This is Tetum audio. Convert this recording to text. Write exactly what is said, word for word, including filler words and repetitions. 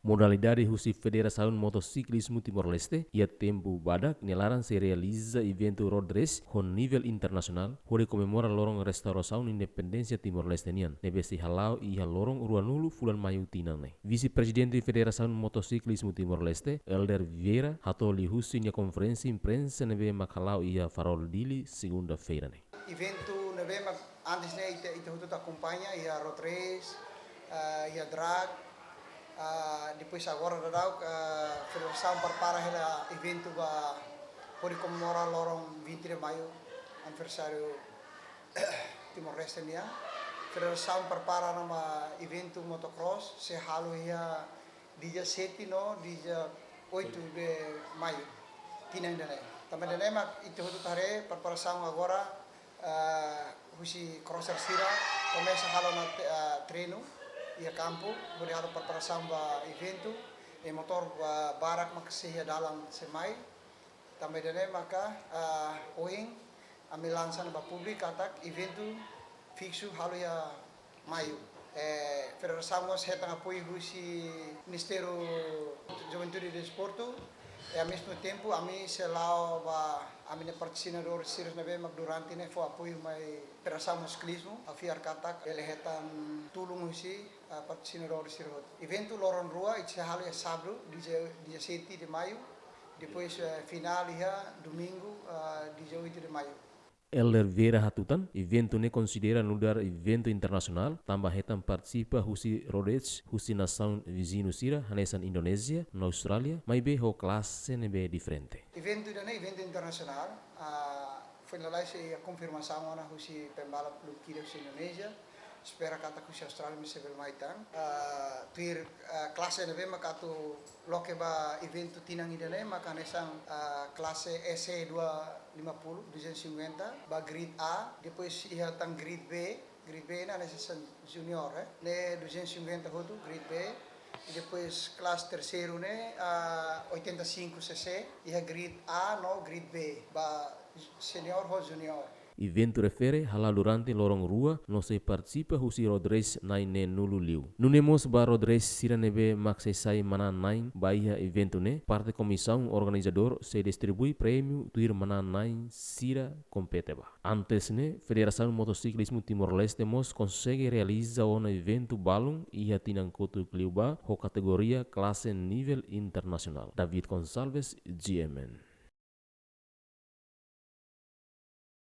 Modalidade husi Federasaun Motosiklismu Timor-Leste iha tempu badak nia laran sei realiza eventu road race ho nivel internasionál hodi komemora loron restaurasaun independénsia Timor-Leste nian, ne'ebé sei hala'o iha loron ruanulu fulan Maiu tinan ne'e. Vise-Prezidente Federasaun Motosiklismu Timor-Leste, Elder Vieira, hato'o liuhusi nia konferénsia imprensa ne'ebé mak hala'o iha Farol Dili, segunda-feira ne'e. Eventu ne'ebé mak antes ne'e ita, ita hotu ita akompaña iha road race, ah, iha drag, ah, depois agora daudaun, ah, federasaun prepara hela eventu ba hodi komemora loron vinte de Maio, aniversáriu Timor-Leste nian. Federasaun prepara ona ba eventu motocross, sei halo iha dia sete no dia oito de Maio, tinan ida-ne'e. Tanba ida-ne'e mak ita hotu ita haree preparasaun agora, ah, husi crosser sira komesa halo ona te-, ah, treinu iha kampu, hodi halo preparasaun ba eventu, i motór, ah, barak mak sei iha dalan sei mai. Tanba ida-ne'e maka, ah, ohin ami lansa ona ba públiku katak eventu fiksu halo iha Maiu. Eh, federasaun mós hetan apoiu husi Ministériu Juventude e Desportu. I ao mesmo tempo ami sei la'o ba ami-nia patrosinadór sira ne'ebé mak durante ne'e fó apoiu mai Federasaun Motosiklismu, ha'u fiar katak bele hetan tulun husi, ah, patrosinadór sira hotu. Eventu loron rua, ita sei halo iha sábadu, dia, dia sete de Maio, depois, eh, finál iha domingu, ah, dia oito de Maio. Elder Vieira hatutan, eventu ne'e konsidera nu'udar eventu internasionál, tanba hetan partisipa husi road race husi nasaun viziñu sira, hanesan Indonézia no Austrália, maibé ho klase ne'ebé diferente. Eventu ida-ne'e eventu internasionál, ah, foin lalais iha konfirmasaun ona husi pembalap Lucky Day husi Indonézia, espera katak husi Austrália mós sei bele mai tan. Ah, tuir, ah, klase ne'ebé mak atu loke ba eventu tinan ida-ne'e mak hanesan, ah, klase E C dua lima puluh, duzentos e cinquenta, ba grade A, depois iha tan grade B, grade B ne'e hanesan junior, eh, ne'e duzentos e cinquenta hotu, grade B, i depois klase terseiru ne'e, ah, oitenta e cinco C C, iha grade A no grade B, ba senior ho junior. Eventu refere hala'o durante loron rua no sei partisipa husi road race na'in neenulu liu. Nune'e mós ba road race sira ne'ebé mak sei sai manán-na'in ba iha eventu ne'e, parte komisaun organizadór sei distribui prémiu tuir manán-na'in sira kompete ba. Antes ne'e, Federasaun Motosiklismu Timor-Leste mós konsege realiza ona eventu balun iha tinan kotuk liubá ho kategoria klase nivel internasionál. David Gonçalves, G M N.